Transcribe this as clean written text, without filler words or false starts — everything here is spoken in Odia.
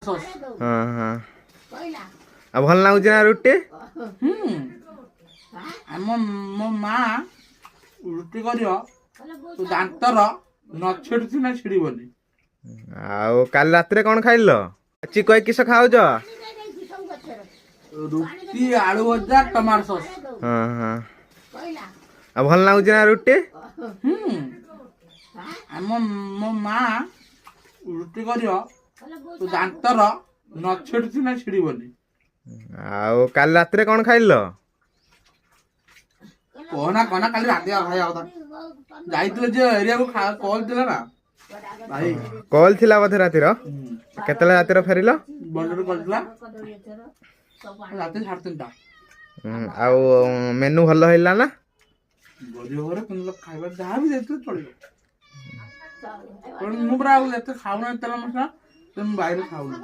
ସସ୍। ହଁ, ଆଉ ଭଲ ଲାଗୁଛି ନା ରୁଟି? ହୁଁ, ଆମ ମୋ ମା ରୁଟି କରିବ, ତୁ ଦାନ୍ତର ନ ଛିଡୁଛି ନା ଛିଡିବନି। ଆଉ କାଲି ରାତିରେ କଣ ଖାଇଲ? ଚିକୁ ଭାଇ, କିସ ଖାଉଛ? ରୁଟି, ଆଳୁ ଭଜା, ଟମାଟୋ ସସ୍। ହଁ, ଆଉ ଭଲ ଲାଗୁଛି ନା ରୁଟି? ହୁଁ, ଆମ ମୋ ମା ରୁଟି କରିବ, ତୁ ଦାନ୍ତର ନ ଛିଡୁଛି ନା ଛିଡିବନି। ଆଉ କାଲି ରାତିରେ କଣ ଖାଇଲ? କହନା କହନା, କାଲି ରାତି ଖାଇବା କଥା ଯାଇଥିଲେ ଯେ ଏରିଆକୁ, କଲ୍ ଥିଲା ନା ଭାଇ। କଲ୍ ଥିଲା ବୋଧେ ରାତିର? କେତେବେଳେ ରାତିର ଫେରିଲ? ବଲରୁ କଲ୍ ଥିଲା ରାତି 3:30। ଆଉ ମେନୁ ଭଲ ହେଲା ନା? ଗରିବ ଘରେ କିନ୍ତୁ ଖାଇବା ଯାହା ବି ଦେଇଥିଲେ ଚଳିବ। କାରଣ ମୁଁ ପୁରା ଆଉ ଏତେ ଖାଉନାହିଁ ତେଲ ମସଲା, ତେଣୁ ମୁଁ ବାହାରେ ଖାଉନି।